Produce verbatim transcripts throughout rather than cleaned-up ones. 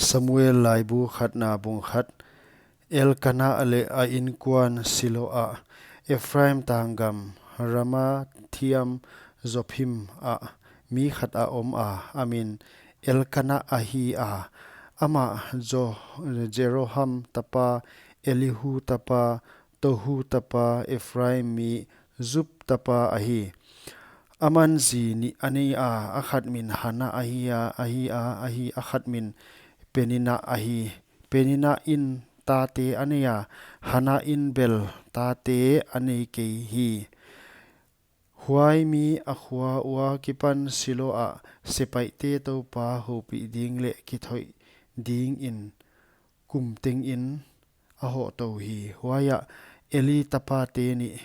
Samuel laibu khatna bung khat. Elkanah leh a inkuan Silo ah, Ephraim tanggam, Ramathaim Zophim ah mi khat a om a, a min Elkanah ahi a. Amah Jo-, Jeroham tapa, Elihu tapa, Tohu tapa, Ephraim mi Zuph tapa ahi. Aman zi nih a nei a, a khat min Hana ahi a, ahi a, ahi a khat min Penina ahi. Penina in tate a nei a, Hana in bel tate a nei kei hi. Huai mi a khua ua kipan Silo ah sepaihte Toupa houpih ding leh kithoih dingin kum tengin a hohtou hi. Huaiah Eli tapate nih,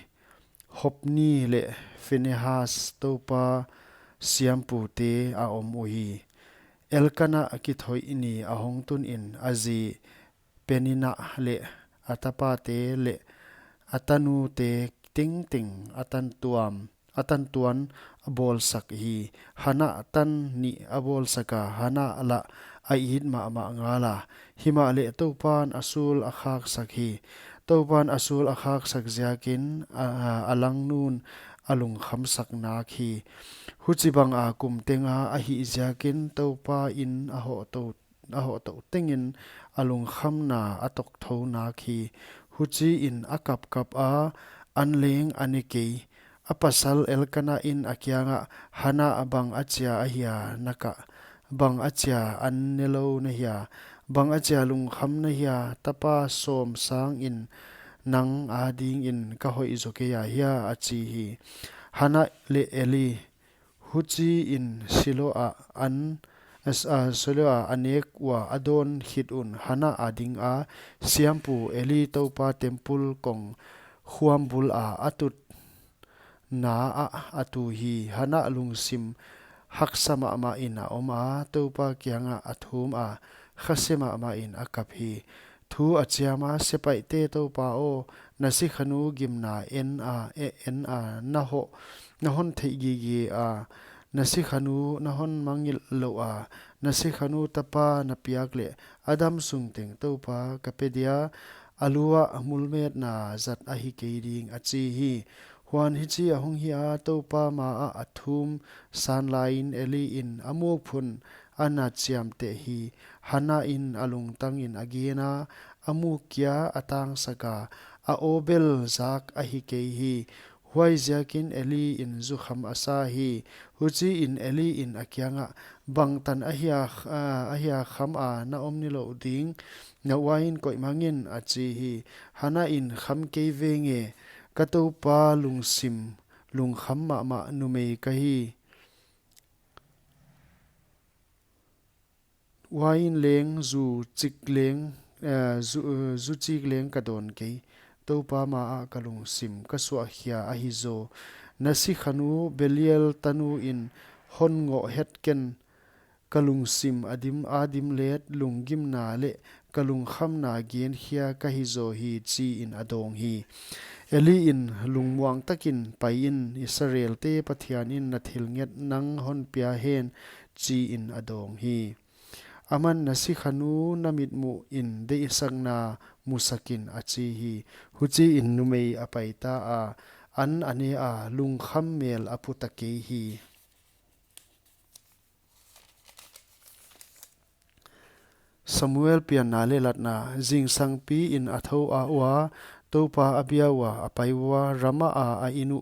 Hophni leh Phinehas Toupa siampute a om uhi. Elkanah kithoih ni a hong tunin a zi Penina leh a tapate leh a tanute tengteng a tantuam, a tantuan a bawlsak hi. Hana tan nih a bawlsak a, Hana lah a it mahmah ngal a. Himahleh Toupan a sul a khaksak hi. Toupan a sul a khaksak ziakin a, a langnu'n a lungkhamsak nak hi. Huchibang a kum tenga a hih ziakin Toupa in a hohtou a hohtou tengin a lungkhamna a tokthou nak hi. Huchiin a kapkap a, an leng a ne kei. A pasal Elkanah in a kiangah, Hana, bang achia ahia na kah, bang achia an nelou na hia, bang achia lungkham na hia, tapa sawm sangin nang adingin ka hoih zaw kei ahia, a chi hi. Hana leh Eli Huchiin Silo ah an, as-, ah, Silo ah a nek ua a dawn khit un Hana a ding a, siampu Eli Toupa temple kong khuam bul a a tut na ah a tu hi. Hana lungsim haksa mahmah in a om a, Toupa kiangah a thum a, khase mahmah in a kap hi. Thu a chiam a, Sepaihte Toupa aw, na sikhanu gimna en a, e, en a, na hoh, na hon theih gige a, na sikhanu na hon mangngilh lou a, na sikhanu tapa na piak leh, a dam sung teng Toupa ka pe dia, a lu ah mulmetna zat ahi kei ding, a chi hi. Huan hichi a hong hi a, Toupa ma ah a thum san laiin Eli in a mukphun a na chiamteh hi. Hana in a lungtangin a gen a, a muk kia a tangsak a, a aw bel zak ahi kei hi. Huaiziakin Eli in zukham a sa hi. Huchiin Eli in a kiangah, Bangtan ahia, ah, ahia kham a na om nilou ding, na uain koih mang in, a chi hi. Hana in, Kham kei veng e, ka Toupa lungsim lungkham mahmah numei ka hi. Uain leng zu chik leng, eh, zu, eh, zu chik leng ka dawn kei. Toupa ma ah ka lungsim ka suahkhia ahi zaw. Na sikhanu Belial tanu in hon ngoh het ken, ka lungsim a dim a dim let, lunggimna leh ka lungkhamna genkhia ka hi zaw hi, chiin a dawng hi. Eli in, Lungmuang takin pai in, Israelte Pathian in na thil nget nang hon pia hen, chiin a dawng hi. Aman, Na sikhanu na mitmuh in deihsakna musak in, a chi hi. Huchiin numei a paita a, an a ne a, lungkham mel a pu ta kei hi. Samuel pianna leh latna. Zingsangpi in a thou a ua, Toupa a bia ua, a pai ua, Rama a a inn uh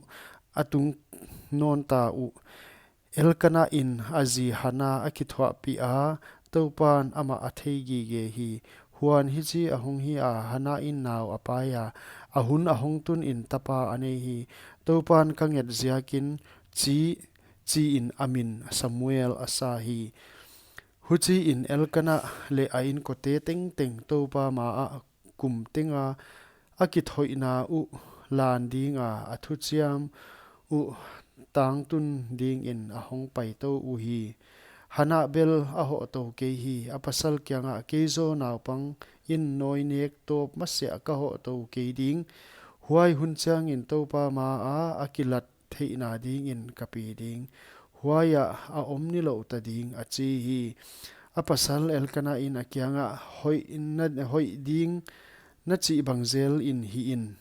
a tung nawn ta uh. Elkanah in a zi Hana a kithuahpih a, Toupan amah a thei gige hi. Huan hichi a hong hi a, Hana in nau a pai a, a hun a hong tun in tapa a nei hi. Toupan ka nget ziakin, chi, chiin a min Samuel a sa hi. Huchiin Elkanah leh a inkote tengteng Toupa ma ah kum tenga a kithoihna uh lan dinga, a thuchiam uh tangtun dingin a hong paitou uhi. Hana bel a hohtou kei hi, a pasal kiangah, Kei zaw naupang in nawi nek tawp masiah ka hohtou kei ding. Huai hun chiangin Toupa ma ah a kilat theihna dingin ka pi ding. Huaiah a om nilou ta ding, a chi hi. A pasal Elkanah in a kiangah, hoih, na, hoih ding na chih bang zel in hih in,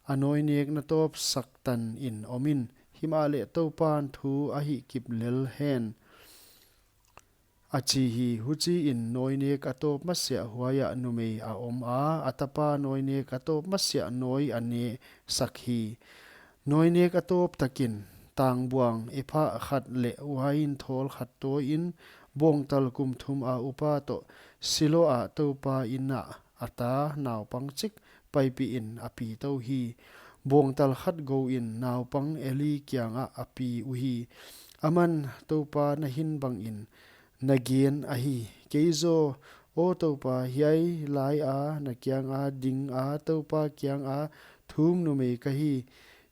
a nawi nek na tawp sak tan in om in, himahleh Toupan thu a hihkip lel hen, a chi hi. Huchiin nawi nek a tawp masiah huaiah numei a om a, a tapa nawi nek a tawp masiah nawi a ne sak hi. Nawi nek a tawp takin tangbuang ephah khat leh uain thawl khat tawiin, bawngtal kum thum a upa toh Silo ah Toupa inn ah a ta naupang chik paipih in a pi tou hi. Bawngtal khat gou in naupang Eli kiangah a pi uhi. Aman, Toupa na hin bangin na gen ahi. Kei zaw, aw Toupa, hiai lai a na kianga dinga Toupa kianga thum numei ka hi.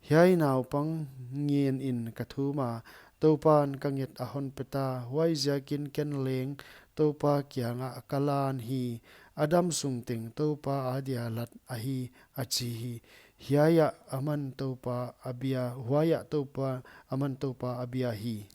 Hiai naupang ngen in ka thum a, Toupan ka nget a hon pe ta. Huaiziakin ken leng Toupa kiangah ka lan hi. A damsung teng Toupa adia lat ahi, a chi hi. Hiaiah aman Toupa a bia, huaiah Toupa, aman Toupa a bia hi.